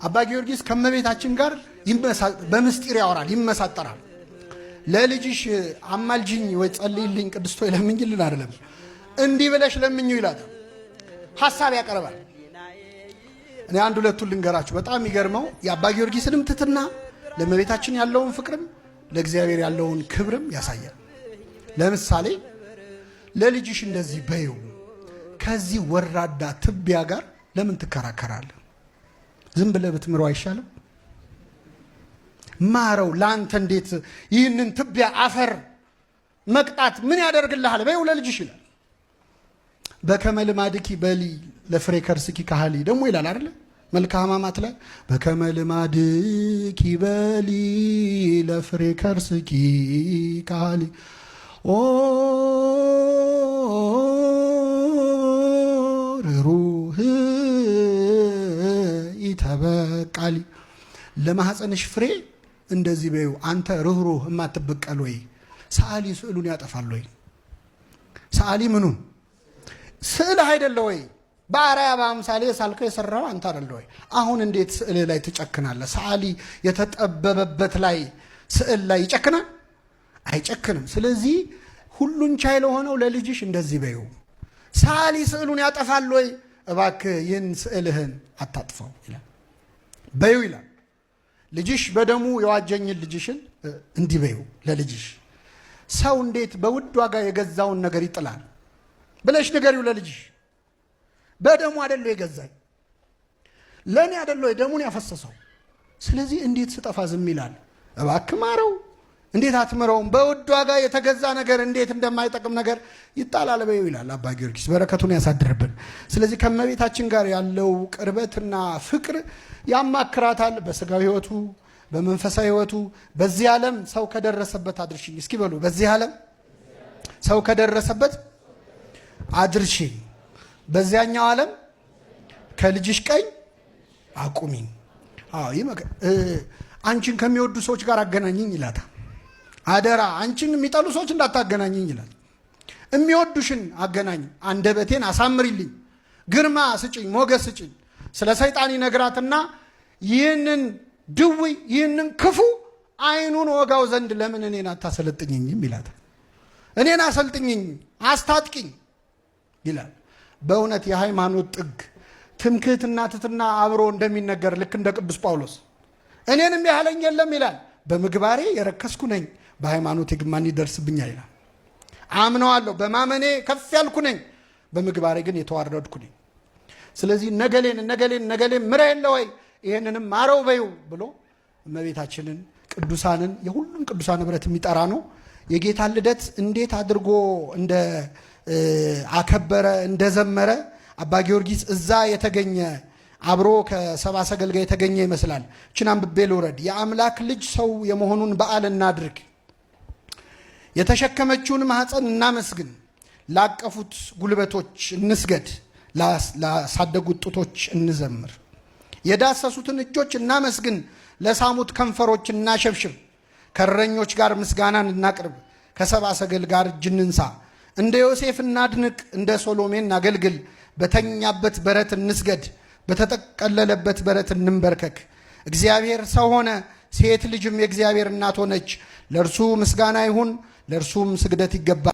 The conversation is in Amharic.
አባ ጊዮርጊስ ከመቤታችን ጋር በምስጢር ያወራል፣ ይመሳጠራል። ለልጅሽ አማልጅኝ ወይ ጸልይልኝ ቅድስት ሆይ ለምኝልን አይደለም፣ እንዲህ ብለሽ ለምኙ ይላታል። ሐሳብ ያቀርባል። እኔ አንድ ሁለቱን ልንገራችሁ። በጣም የሚገርመው የአባ ጊዮርጊስንም ትትና ለእመቤታችን ያለውን ፍቅርም ለእግዚአብሔር ያለውን ክብርም ያሳያል። ለምሳሌ ለልጅሽ እንደዚህ በይው፣ ከዚህ ወራዳ ትቢያ ጋር ለምን ትከራከራለህ? ዝም ብለህ ብትምረው አይሻልም? ማረው። ለአንተ እንዴት ይህንን ትቢያ አፈር መቅጣት ምን ያደርግልሃል? በይው ለልጅሽ ይላል። በከመ ልማድኪ በሊ ለፍሬ ከርስኪ ካህሊ ደግሞ ይላል አይደለ? መልክአ ሕማማት ላይ በከመ ልማድኪ በሊ ለፍሬ ከርስኪ ካህሊ ኦ ርሩህ ኢተበቃሊ ለማኅፀንሽ ፍሬ እንደዚህ በዩ አንተ ርኅሩህ የማትበቀል ወይ? ሰዓሊ ስዕሉን ያጠፋል ወይ? ሰዓሊ ምኑን ስዕልህ አይደለ ወይ? በአርአያ በአምሳሌ ሳልከው የሰራው አንተ አይደለ ወይ? አሁን እንዴት ስዕልህ ላይ ትጨክናለህ? ሰዓሊ የተጠበበበት ላይ ስዕል ላይ ይጨክናል? አይጨክንም። ስለዚህ ሁሉን ቻይ ለሆነው ለልጅሽ እንደዚህ በይው። ሰዓሊ ስዕሉን ያጠፋል ወይ? እባክህ ይህን ስዕልህን አታጥፋው ይላል። በይው ይላል። ልጅሽ በደሙ የዋጀኝን ልጅሽን እንዲህ በይው ለልጅሽ። ሰው እንዴት በውድ ዋጋ የገዛውን ነገር ይጥላል ብለሽ ንገሪው ለልጅሽ። በደሙ አይደለ የገዛኝ፣ ለእኔ አይደለ ደሙን ያፈሰሰው። ስለዚህ እንዴት ስጠፋ ዝም ይላል? እባክህ ማረው። እንዴት አትምረውም? በውድ ዋጋ የተገዛ ነገር እንዴት እንደማይጠቅም ነገር ይጣላል በይው ይላል አባ ጊዮርጊስ። በረከቱን ያሳድርብን። ስለዚህ ከእመቤታችን ጋር ያለው ቅርበትና ፍቅር ያማክራታል። በስጋዊ ሕይወቱ፣ በመንፈሳዊ ሕይወቱ በዚህ ዓለም ሰው ከደረሰበት አድርሽኝ። እስኪ በሉ በዚህ ዓለም ሰው ከደረሰበት አድርሽኝ፣ በዚያኛው ዓለም ከልጅሽ ቀኝ አቁሚኝ። አዎ አንቺን ከሚወዱ ሰዎች ጋር አገናኝኝ ይላታል። አደራ አንቺን የሚጠሉ ሰዎች እንዳታገናኝኝ ይላል። የሚወዱሽን አገናኝ፣ አንደበቴን አሳምሪልኝ፣ ግርማ ስጭኝ፣ ሞገስ ስጭኝ። ስለ ሰይጣን ይነግራትና ይህንን ድውይ ይህንን ክፉ ዓይኑን ወጋው ዘንድ ለምን እኔን አታሰለጥኝኝም ይላታል። እኔን አሰልጥኝኝ፣ አስታጥቂኝ ይላል። በእውነት የሃይማኖት ጥግ ትምክህትና ትትና አብሮ እንደሚነገር ልክ እንደ ቅዱስ ጳውሎስ እኔንም ያህለኝ የለም ይላል። በምግባሬ የረከስኩ ነኝ፣ በሃይማኖቴ ግን ማን ይደርስብኛል ይላል። አምነዋለሁ፣ በማመኔ ከፍ ያልኩ ነኝ፣ በምግባሬ ግን የተዋረድኩ ነኝ። ስለዚህ ነገሌን ነገሌን ነገሌን ምረ የለ ወይ ይህንንም ማረው በይው ብሎ እመቤታችንን ቅዱሳንን የሁሉም ቅዱሳን ኅብረት የሚጠራ ነው። የጌታን ልደት እንዴት አድርጎ እንደ አከበረ እንደዘመረ አባ ጊዮርጊስ እዛ የተገኘ አብሮ ከሰብአ ሰገል ጋር የተገኘ ይመስላል። ችን አንብቤ ልውረድ። የአምላክ ልጅ ሰው የመሆኑን በዓል እናድርግ፣ የተሸከመችውን ማኅፀን እናመስግን፣ ላቀፉት ጉልበቶች እንስገድ፣ ላሳደጉት ጡቶች እንዘምር፣ የዳሰሱትን እጆች እናመስግን፣ ለሳሙት ከንፈሮች እናሸብሽብ፣ ከእረኞች ጋር ምስጋናን እናቅርብ፣ ከሰብአ ሰገል ጋር እጅ እንንሳ፣ እንደ ዮሴፍ እናድንቅ፣ እንደ ሶሎሜ እናገልግል፣ በተኛበት በረት እንስገድ፣ በተጠቀለለበት በረት እንንበርከክ። እግዚአብሔር ሰው ሆነ፣ ሴት ልጅም የእግዚአብሔር እናት ሆነች። ለእርሱ ምስጋና ይሁን፣ ለእርሱም ስግደት ይገባል።